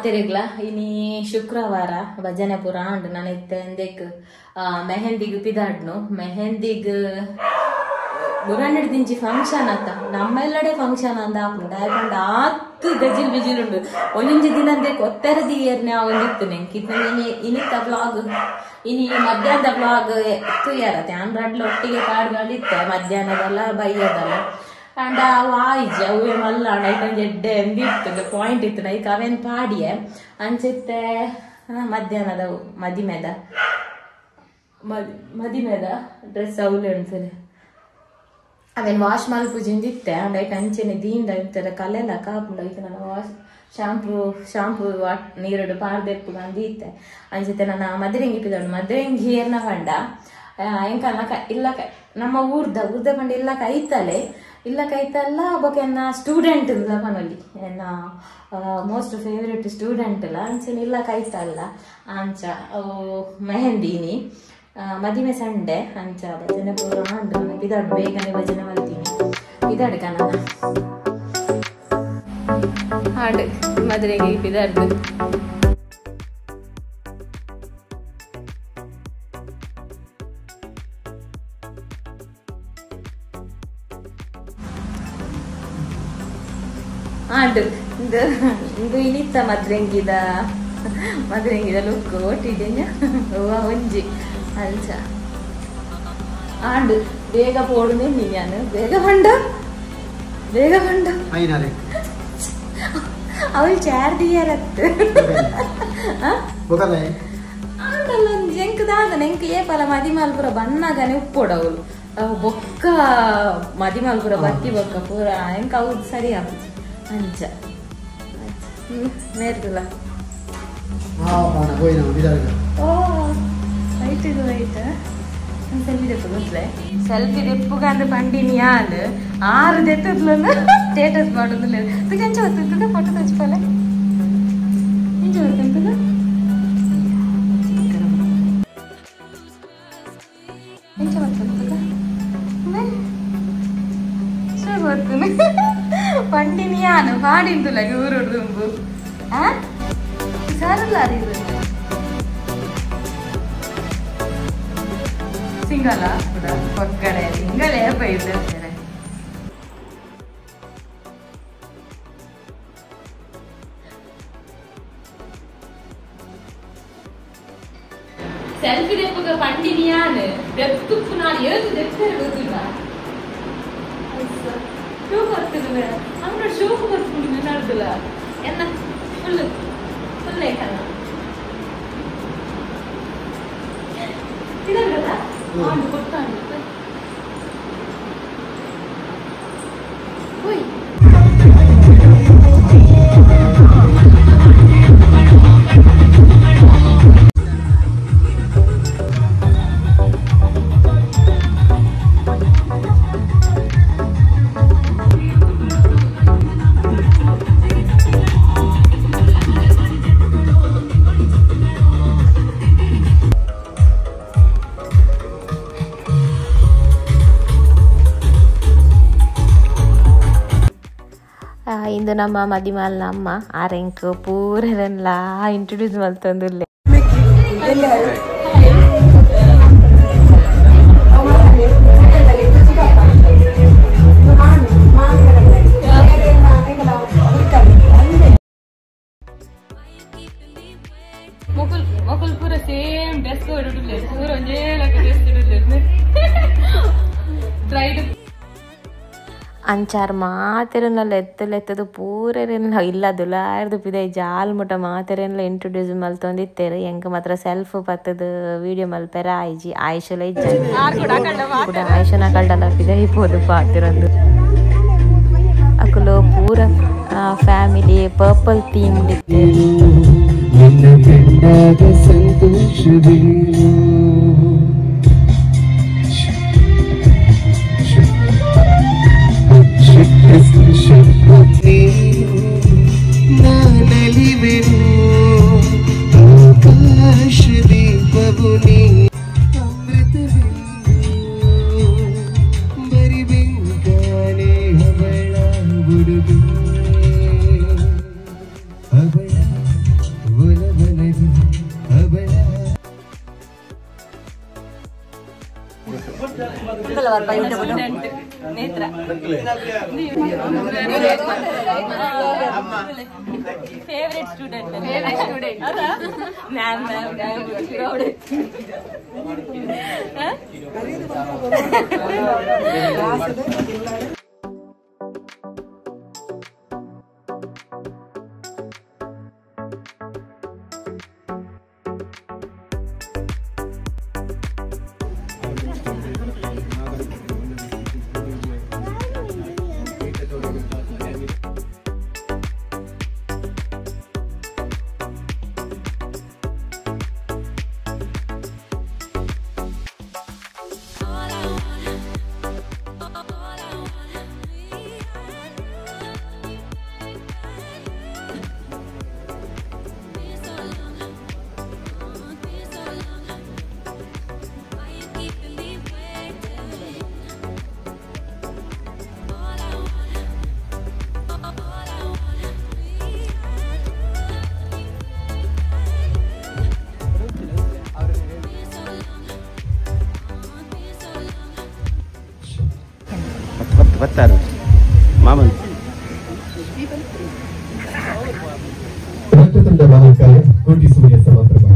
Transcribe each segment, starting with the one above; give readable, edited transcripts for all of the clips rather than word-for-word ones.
ಮಾತೆರೆಗ್ಲ ಇನಿ ಶುಕ್ರವಾರ ಭಜನೆ ಪೂರ ಆಂಡ್ ನಾನು ಇತ್ತೆ ಅಂದೆಕ್ ಮೆಹಂದಿಗ್ ಪಿದಾಡ್ನು ಮೆಹಂದಿಗ್ ಬುರನ್ನಿಡ್ದಿಂಚಿ ಫಂಕ್ಷನ್ ಆತ ನಮ್ಮೆಲ್ಲಡೆ ಫಂಕ್ಷನ್ ಅಂದ ಆಪುಂಡು ಆಯ್ಪಂಡ ಆತ್ ಗಜಿಲ್ ಬಿಜಿಲ್ ಉಂಡು ಒಂಜೊಂಜಿ ದಿನ ಅಂದೆಕ್ ಒತ್ತೆರದಿ ಏರ್ನೆ ಒಂದಿತ್ತು ನೆಂಕ್ ಇತ್ತೆ ಇನಿತ್ತ ಬ್ಲಾಗ್ ಇನಿ ಮಧ್ಯಾಹ್ನದ ಬ್ಲಾಗ್ ತುಯ್ಯಾರತ್ತೆ ಆನ್ ರಡ್ಲ ಒಟ್ಟಿಗೆ ಪಾಡ್ಗಳಿತ್ತೆ ಮಧ್ಯಾಹ್ನದಲ್ಲ ಬೈಯದಲ್ಲ ಅಂಡ್ ವಾಯಿಜಿ ಅವೇ ಮಲ್ಲಾಂಡ ಐಕೊಂಜಿ ಎಡ್ಡೆ ಎಂದಿತ್ತು ಪಾಯಿಂಟ್ ಇತ್ತು ಐಕ್ ಅವೇನ್ ಪಾಡಿಯೆ ಅಂಚಿತ್ತೆ ಮಧ್ಯಾಹ್ನದ ಮದಿಮೆದ ಮದಿಮೆದ ಡ್ರೆಸ್ ಅವಲೇ ಉಂಟು ಅವೇನ್ ವಾಶ್ ಮಲ್ಪುಜಿಂದಿತ್ತೆ ಅಂಡ್ ಐಟ್ ಅಂಚೆನೆ ದೀಂದ ಇತ್ತದ ಕಲೆಲ್ಲ ಕಾಪುಂಡು ಐತೆ ನಾನು ವಾಶ್ ಶಾಂಪೂ ಶಾಂಪೂ ನೀರುಡು ಪಾರ್ದೆಪ್ಪು ಅಂದಿತ್ತೆ ಅಂಚಿತ್ತೆ ನನ್ನ ಮದ್ರೆಂಗಿ ಪಿದೋಡು ಮದ್ರೆಂಗಿ ಏರ್ನ ಪಂಡ ಎಂಕಲ್ನ ಇಲ್ಲ ನಮ್ಮ ಊರ್ದ ಊರ್ದ ಪಂಡ ಇಲ್ಲ ಕೈತಲೆ ಇಲ್ಲ ಕೈತಲ್ಲ ಬೊಕೆನ್ನ ಸ್ಟೂಡೆಂಟ್ ಪನೊಲಿ ಎನ್ನ ಮೋಸ್ಟ್ ಫೇವ್ರೆಟ್ ಸ್ಟೂಡೆಂಟ್ ಅಲ್ಲ ಅಂಚೆನೆ ಇಲ್ಲ ಕೈತಲ್ಲ ಅಂಚ ಮೆಹಂದಿನಿ ಮದಿಮೆ ಸಂಡೆ ಅಂಚ ಭಜನೆ ಪೂರ ಉಂಡು ಪಿದಾಡು ಬೇಗನೆ ಭಜನೆ ಮಲ್ತೀನಿ ಪಿದಾಡು ಕಣ ಹಾಡು ಮದುವೆಗೆ ಪಿದಾಡ್ದು ಹಾಡು ಇದು ಇದು ಇನಿತ್ತ ಮದ್ರೆಂಗಿದ ಮದ್ರೆಂಗಿದ ಲುಕ್ ಓಟಿದ್ದೇನೆ ಒಂಜಿ ಅಂಚ ಆಂಡು ಬೇಗ ಪೋಡು ನಾನು ಬೇಗ ಬಂಡ ಬೇಗ ಬಂಡ ಅವಳು ಚಾರ್ ದಿಯರತ್ತು ಆಂಡಲ್ಲ ಒಂಜಿ ಎಂಕ್ ದಾದನ ಎಂಕ್ ಏಪಲ ಮದಿಮಾಲ್ಪುರ ಬನ್ನಾಗನೆ ಉಪ್ಪೋಡು ಅವಳು ಅವು ಬೊಕ್ಕ ಮದಿಮಾಲ್ಪುರ ಬತ್ತಿ ಬೊಕ್ಕ ಪೂರ ಎಂಕ್ ಅವು ಸರಿ ಆಪುಜಿ ಅಂಚ ಮೇರ್ದುಲ ಓ ರೈಟ್ ಇದು ರೈಟ್ ಸೆಲ್ಫಿ ದೆಪ್ಪು ಗೊತ್ತಲೆ ಸೆಲ್ಫಿ ದೆಪ್ಪುಗಂದು ಪಂಡಿನಿ ಯಾನ್ ಆರು ದೆತ್ತದ್ಲನ ಸ್ಟೇಟಸ್ ಮಾಡೋದಿಲ್ಲ ತುಗ ಎಂಚ ಗೊತ್ತು ಫೋಟೋ ತಚ್ಪಲೆ ಎಂಚ ಗೊತ್ತುಂಟು ಎಂಚ ಗೊತ್ತು ಗೊತ್ತು ಪಂಡಿನಿ ಯಾನ್ ಪಾಡಿಂದುಲ ಊರುಡು ದುಂಬು ಆ ಸಾರಲ್ಲ ಅದು ಸಿಂಗಲ ಪಕ್ಕಡೆ ಸಿಂಗಲೇ ಬೈದಿರ್ತಾರೆ ಸೆಲ್ಫಿ ದೆಪ್ಪುಗ ಪಂಡಿನಿ ಯಾನ್ ದೆಪ್ಪು ನಾನು ಏತು ದೆಪ್ಪರೆ ಗೊತ್ತಿಲ್ಲ ಶೂ ಬರ್ತದೆ ಅಂದ್ರೆ ಶೂ ಬರ್ಕೊಂಡು ನಡ್ದಲ್ಲ ಎನ್ನ ಫುಲ್ ಫುಲ್ ಏಕಲ್ಲ ಇದಲ್ಲ ಆಂಡು ಕೊಟ್ಟಾಂಡು ಹೋಯ್ ಇಂದು ನಮ್ಮ ಮದಿಮಾಲ್ನ ಅಮ್ಮ ಆರೆಂಕ್ ಪೂರೆಲ್ಲ ಇಂಟ್ರೊಡ್ಯೂಸ್ ಮಲ್ತೊಂದುಲ್ಲೆ ಮೊಕುಲ್ ಮೊಕುಲ್ ಪೂರ ಸೇಮ್ ಡ್ರೆಸ್ ಕೋಡ್ ಉಡುಲೆ ಪೂರ ಒಂಜೇ ಲಕ ಡ್ರೆಸ್ ಉಡುಲೆ ಬ್ರೈಡ್ ಅಂಚಾರ್ ಮಾತೆರೆನ್ಲ ಎತ್ತಲೆತ್ತದು ಪೂರೆರೆನ್ಲ ಇಲ್ಲ ದುಲಾರ್ದು ಪಿದೈ ಜಾಲ್ ಮುಟ ಮಾತೆರೆನ್ಲ ಇಂಟ್ರೊಡ್ಯೂಸ್ ಮಲ್ತೊಂದಿತ್ತೆರ್ ಎಂಕ್ ಮಾತ್ರ ಸೆಲ್ಫ್ ಪತ್ತದು ವೀಡಿಯೋ ಮಲ್ಪೆರ ಆಯ್ಜಿ ಆಯುಷಲ ಇಜ್ಜಿ ಕೂಡ ಆಯುಷನ ಕಲ್ಡಲ ಪಿದೈ ಪೋದು ಪಾತಿರೊಂದು ಅಕುಲು ಪೂರ ಫ್ಯಾಮಿಲಿ ಪರ್ಪಲ್ ಥೀಮ್ ಇತ್ತೆರ್. ಅವಳ Netra favourite student ma'am ma'am ಬತ್ತಾರು ಮಾಮನ್ Vakratunda ಮಹಾಕಾಯ ಕೋಟಿ ಸೂರ್ಯ ಸಮಪ್ರಭಾ.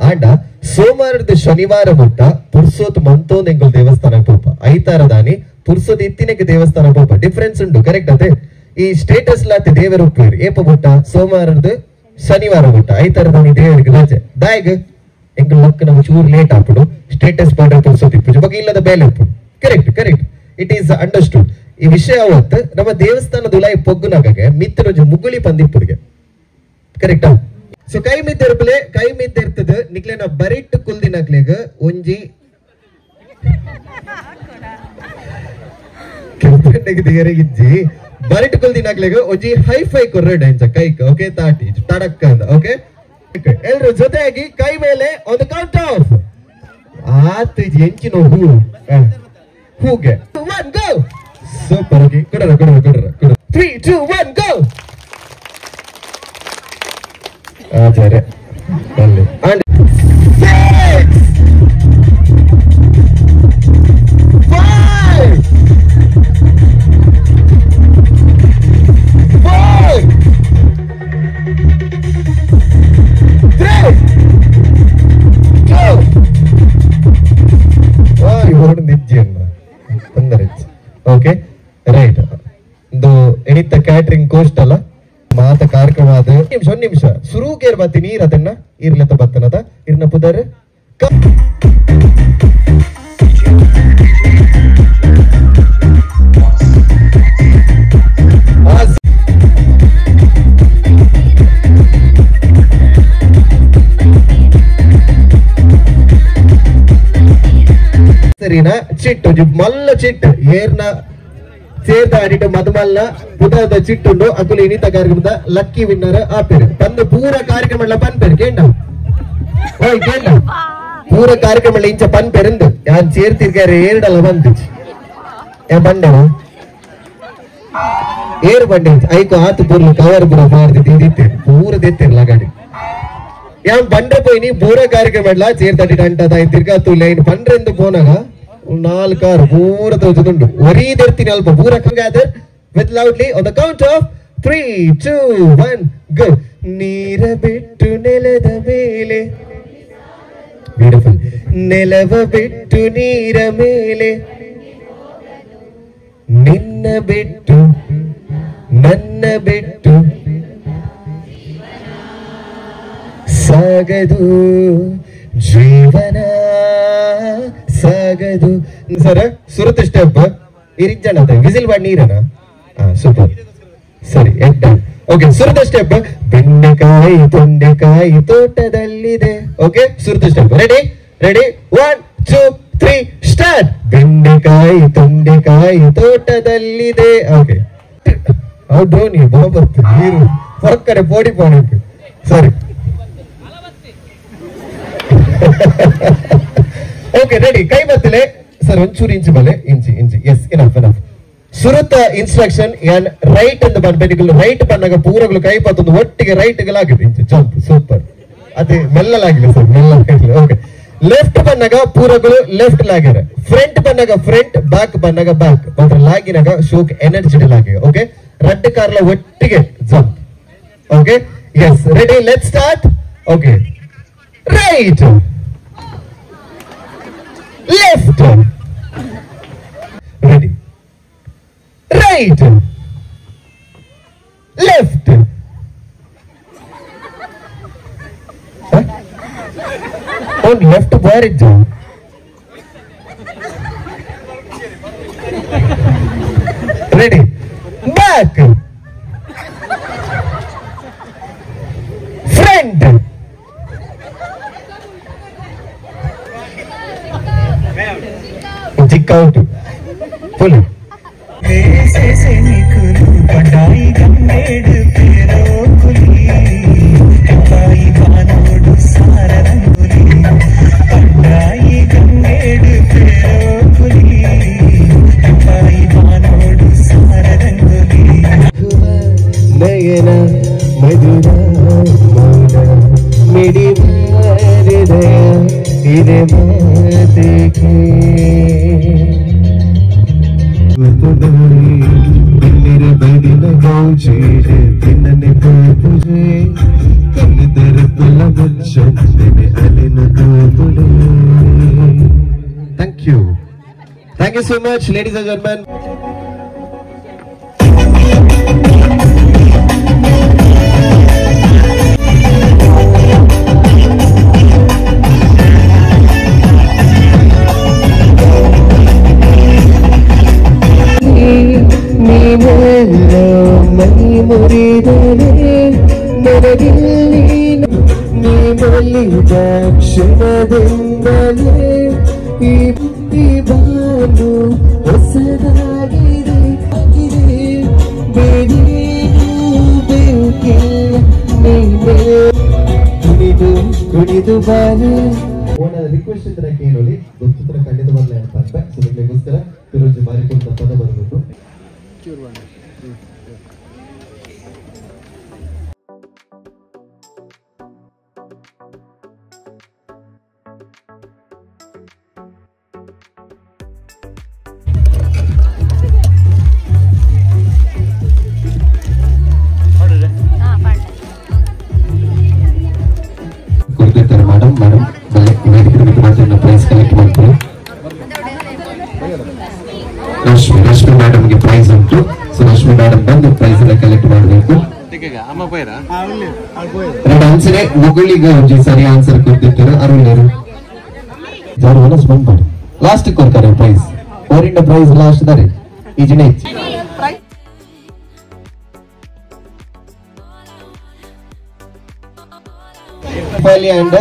ಆಂಡ ಸೋಮವಾರದ ಶನಿವಾರ ಮುಟ್ಟ ಪುರ್ಸೋತ್ ಮಂತೋನ್ ಎಂಗುಲ್ ದೇವಸ್ಥಾನ ಪೋಪ ಐತಾರ ದಾನಿ ಪುರ್ಸೋತ್ ಇತ್ತಿನಕ್ಕೆ ದೇವಸ್ಥಾನ ಪೋಪ ಡಿಫರೆನ್ಸ್ ಉಂಟು ಕರೆಕ್ಟ್ ಅದೇ. ಈ ಸ್ಟೇಟಸ್ ಲಾತಿ ದೇವರ ಉಪ್ಪೇರು ಏಪ ಮುಟ್ಟ ಸೋಮವಾರದ ಶನಿವಾರ ಮುಟ್ಟ ಐತಾರ ದಾನಿ ದೇವರಿಗೆ ರಜೆ ದಾಯಗ್ ಎಂಗುಲ್ ಲಕ್ಕ ನಮ್ಮ ಚೂರು ಲೇಟ್ ಆಪುಡು ಸ್ಟೇಟಸ್ ಪಾಡ ಪುರ್ಸೋತ್ ಇಪ್ಪು ಬಗ್ಗೆ ಇಲ್ಲದ ಬೇಲೆ ಉಪ್ಪು. Correct correct, it is understood. ಈ ವಿಷಯ ಅವತ್ತು ನಮ್ಮ ದೇವಸ್ಥಾನದ ಉಲಾಯಿ ಪೊಗ್ಗುನಾಗೆ ಮಿತ್ರೊಂಜಿ ಮುಗುಳಿ ಪಂದಿಪ್ಪುಡಿಗೆ ಕರೆಕ್ಟಾ. ಸೊ ಕೈ ಮಿದ್ದಿರ್ಪಲೆ ಕೈ ಮಿದ್ದಿರ್ತದ ನಿಕ್ಲೆನ ಬರಿಟ್ಟು ಕುಲ್ದಿನಕ್ಲೆಗ್ ಒಂಜಿ ಇಜ್ಜಿ ಬರಿಟ್ಟು ಕುಲ್ದಿನಕ್ಲೆಗ್ ಒಂಜಿ ಹೈಫೈ ಕೊರ್ರೆಡ್ ಇಂಚ ಕೈಕ್ ಓಕೆ ತಾಟಿ ತಡಕ್ಕ ಅಂದ ಓಕೆ. ಎಲ್ರು ಜೊತೆಯಾಗಿ ಕೈ ಮೇಲೆ ಒಂದು ಕೌಂಟ್ ಆಫ್ ಆತು ಎಂಚಿನ ಹೂ ಹೂಗೆ 1 ಗೋ ಸೂಪರ್ ಓಕೆ ಕೊಡರ ಕೊಡರ ಕೊಡರ ಕೊಡ 3 2 1 ಗೋ ಆಚಾರ್ಯ ಅಲ್ಲಿ and 6 5 4 3 2 1 ಹೊರಡು ನಿಜ್ಜೆಯನ್ನ ತೊಂದರೆ. ಓಕೆ ರೈಟ್, ಇದು ಎಣಿತ ಕ್ಯಾಟ್ರಿಂಗ್ ಕೋಸ್ಟ್ ಅಲ್ಲ ಮಾತ ಕಾರ್ಯಕ್ರಮ ಅದು. ನಿಮಿಷ ಒಂದ್ ನಿಮಿಷ ಸುರುಕೇರ್ ಬತ್ತಿ ನೀರ್ ಅದನ್ನ ಇರ್ಲತ್ತ ಬತ್ತನದ ಇರ್ನ ಪುದರ್ ಸರಿನಾ ಚಿಟ್ಟು ಮಲ್ಲ ಚಿಟ್ಟು ಏರ್ನ ಸೇರ್ದ ಆಡಿಟ್ಟು ಮದುಮಲ್ಲ ಪುದದ ಚಿಟ್ಟುಂಡು ಅಕುಲು ಇನಿತ ಕಾರ್ಯಕ್ರಮದ ಲಕ್ಕಿ ವಿನ್ನರ್ ಆಪೇರು ಬಂದು ಪೂರ ಕಾರ್ಯಕ್ರಮ ಎಲ್ಲ ಪನ್ಪೇರು ಕೇಂಡ ಓಯ್ ಕೇಂಡ ಪೂರ ಕಾರ್ಯಕ್ರಮ ಇಂಚ ಪನ್ಪೇರಿಂದು ಯಾನ್ ಸೇರ್ತಿರ್ಗಾರೆ ಏರ್ಡಲ್ಲ ಬಂದಿச்சு ಏ ಬಂಡವು ಏರು ಬಂಡೆ ಐಕು ಆತು ಪೂರ್ಲು ಕವರ್ ಪೂರ ಮಾಡ್ದಿತ್ತು ಪೂರ ದೆತ್ತಿರ್ಲ ಗಾಡಿ ಯಾನ್ ಬಂಡೆ ಪೋಯಿನಿ ಪೂರ ಕಾರ್ಯಕ್ರಮ ಎಲ್ಲ ಸೇರ್ತಾಡಿ ಅಂಟದ ತಿರ್ಗಾ ತುಲೆ ಪಂಡ್ರೆಂದು ಪೋನಾಗ ನಾಲ್ಕಾರು ಪೂರ ತೋಚದುಂಡು ಒರೀ ದೆರ್ತೀನಿ ಅಲ್ಪ ಪೂರ gather with loudly on the count of 3 2 1 go. ನೀರ ಬಿಟ್ಟು ನೆಲದ ಮೇಲೆ ಬ್ಯೂಟಿಫುಲ್. ನೆಲವ ಬಿಟ್ಟು ನೀರ ಮೇಲೆ ನಿನ್ನ ಬಿಟ್ಟು ನನ್ನ ಬಿಟ್ಟು ಸಾಗದು ಜೀವನ ಸಾಗದು. ಸರ್ ಸುರತ್ ಸ್ಟೆಪ್ ಇರಿಜನ ವಿಸಿಲ್ ಮಾಡಿ ನೀರನ. ಸೂಪರ್, ಸರಿ ಓಕೆ. ಸುರತ ಸ್ಟೆಪ್ ಬೆಂಡೆಕಾಯಿ ತೊಂಡೆಕಾಯಿ ತೋಟದಲ್ಲಿದೆ. ಓಕೆ, ಸುರತ step ready ready 1 2 3 start. ಬೆಂಡೆಕಾಯಿ ತೊಂಡೆಕಾಯಿ ತೋಟದಲ್ಲಿದೆ. ಓಕೆ, ಡ್ರೋನಿ ಬಾಬತ್ತು ನೀರು ಹೊರಕಡೆ ಪೋಡಿ ಪೋಡಿ. ಸರಿ ಓಕೆ ರೆಡಿ. ಕೈ ಬತ್ತಲೆ ಸರ್ ಒಂಚೂರು ಇಂಚು ಬಲೆ ಇಂಚಿ ಇಂಚಿ. S enough enough. ಸುರುತ instruction ಯಾನ್ ರೈಟ್ ಅಂತ ಬಂದ್ಬೇಕು. ರೈಟ್ ಬಂದಾಗ ಪೂರಗಳು ಕೈ ಪತ್ತೊಂದು ಒಟ್ಟಿಗೆ ರೈಟ್ ಆಗಿದೆ. ಇಂಚು ಜಂಪ್ ಸೂಪರ್. ಅದೇ ಮೆಲ್ಲಲಾಗಿಲ್ಲ ಸರ್, ಮೆಲ್ಲಲಾಗಿಲ್ಲ. ಓಕೆ, ಲೆಫ್ಟ್ ಬಂದಾಗ ಪೂರಗಳು ಲೆಫ್ಟ್ ಲಾಗ್ಯಾರ, ಫ್ರಂಟ್ ಬಂದಾಗ ಫ್ರಂಟ್, ಬ್ಯಾಕ್ ಬಂದಾಗ ಬ್ಯಾಕ್. ಮಾತ್ರ ಲಾಗಿನಾಗ ಶೋಕ್ ಎನರ್ಜಿ ಲಾಗಿ. ಓಕೆ, ರಡ್ಡು ಕಾರ್ಲ ಒಟ್ಟಿಗೆ jump. Okay yes ready, let start. Okay, right left ready, right left. On left ಬಾರಿಜ್ಜ. Ready back front ಚಿಕ್ಕ out full. ನಯನ ಮಧುರ ಮೌನ ಮಿಡಿ ಹೃದಯ ಇದೆ ಮಾತೇಕೆ Thank you. Thank you so much, ladies and gentlemen. ಕ್ಷಣದಿಂದಲೇ ಈ ಬಾನು ಹೊಸದಾಗಿದೆ ಆಗಿದೆ ಬೇರೇನೂ ಬೇಕಿಲ್ಲ ನೀನೇ ಕುಣಿದು ಕುಣಿದು ಬಾನು. ರಿಕ್ವೆಸ್ಟ್ ಇದ್ರೆ ಕೇಳೋಳಿ ಗೊತ್ತಿದ್ರೆ ಖಂಡಿತ ಬರಲಿ ಅಂತ ಸೊ ನಿಮಗೋಸ್ಕರ ಫಿರೋಜ್ ಬಾರಿಕೊಂಡು ಪದ ಬರಬೇಕು. ರಶ್ಮಿ ಮೇಡಮ್ಗೆ ಪ್ರೈಸ್ ಉಂಟು. ಸೊ ರಶ್ಮಿ ಮೇಡಮ್ ಬಂದು ಪ್ರೈಸ್ ಎಲ್ಲ ಕಲೆಕ್ಟ್ ಮಾಡಬೇಕು. ಆನ್ಸರ್ ಮುಗುಳಿಗೆ ಒಂಜಿ ಸರಿ ಆನ್ಸರ್ ಕೊಡ್ತಿರ್ತಾರೆ ಅರುಣರು ಜಾರು ಮನಸ್ ಬಂದ್ಬಿಡಿ ಲಾಸ್ಟ್ ಕೊಡ್ತಾರೆ ಪ್ರೈಸ್. ಓರಿಂದ ಪ್ರೈಸ್ ಲಾಸ್ಟ್ ದರೆ ಈಜಿನ ಹೆಚ್ಚು. Shifali and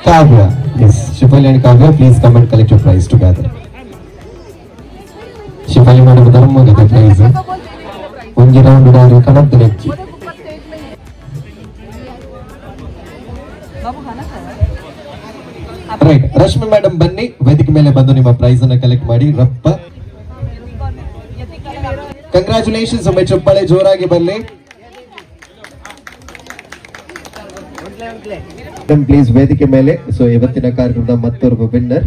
Kavya. Yes, Shifali and Kavya, please come and collect your prize together. Shifali madam ಧರ್ಮದ ಪ್ರೈಸ್ ಒಂಜಿ ರೌಂಡ್ ಡಾರಿ ಕಣದ ನೆಚ್ಚಿ. ರೈಟ್, ರಶ್ಮಿ ಮೇಡಮ್ ಬನ್ನಿ ವೇದಿಕೆ ಮೇಲೆ ಬಂದು ನಿಮ್ಮ ಪ್ರೈಸ್ ಅನ್ನು ಕಲೆಕ್ಟ್ ಮಾಡಿ. ರಪ್ಪ ಕಂಗ್ರಾಚುಲೇಷನ್ಸ್. ಒಮ್ಮೆ ಚಪ್ಪಾಳೆ ಜೋರಾಗಿ ಬರಲಿ. ಪ್ಲೀಸ್ ವೇದಿಕೆ ಮೇಲೆ. ಸೊ ಇವತ್ತಿನ ಕಾರ್ಯಕ್ರಮದ ಮತ್ತೊಬ್ಬ ವಿನ್ನರ್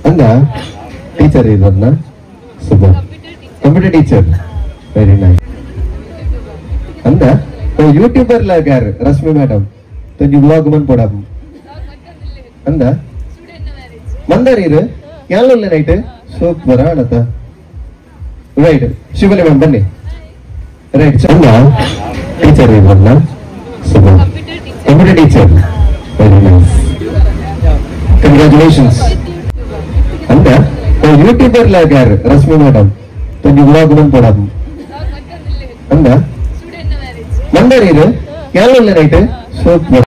ಅಂದ ಟೀಚರ್ ಇದನ್ನ super computer teacher very nice ಅಂದ ಯೂಟ್ಯೂಬರ್ ಲಾಗ್ಯಾರ್ ರಶ್ಮಿ ಮೇಡಮ್ ತೊಂಜಿ ವ್ಲಾಗ್ ಮನ್ಪೊಡ. ಅಂದ ಮಂದಾರೀರು ಯಾನ್ ನೈಟ್ ಸೂಪರ್ ಆಣತ. ರೈಟ್ ಶಿವಲಿ ಮ್ಯಾಮ್ ಬನ್ನಿ. ರೈಟ್ ಚಂದ ಟೀಚರ್ ಇರಲ್ಲ, super computer teacher, very nice, congratulations. ಅಂದ ಯೂಟ್ಯೂಬರ್ ಲಾಗಾರ್ ರಶ್ಮಿ ಮೇಡಮ್ ತೊಂಜಿ ವ್ಲಾಗ್ ಮನ್ಪೊಡಮ್ ಅಂದ ಮಂದಾರೀರು ಯಾನ್ ನೈಟ್ ಸೂಪರ್.